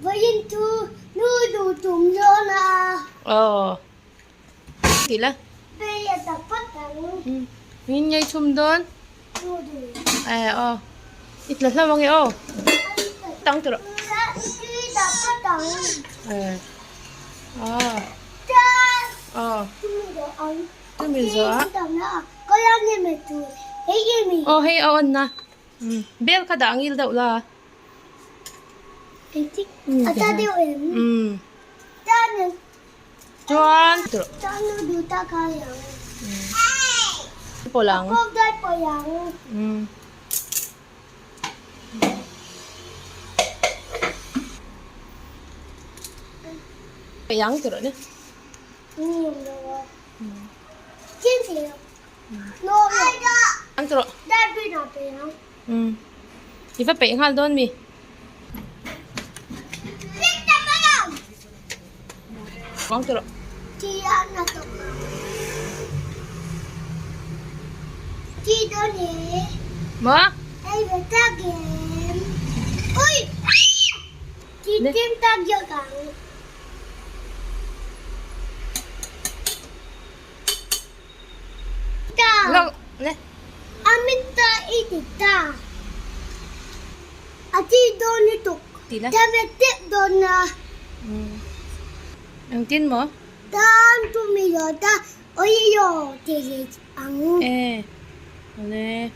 Vawiin chu noodle tum dawn a. Aw. Ti la. Bei a tak phawt ang. Min ngei chhum dawn. Noodle. Eh aw. I tla hlauh ange aw. Tang tawh rawh. Tui tak phawt ang. Eh. Aw. Aw. Tumi zawh ang. Tumi zawh a. Aw hei a on na. Bel kha dah ngil deuh la. Chuan pawlh ang. Peih ang tawh rawh ni. Ang tawh rawh. I va peih nghal dawn mi. Ang tawh rawh. Maw? Engtin maw? E awle.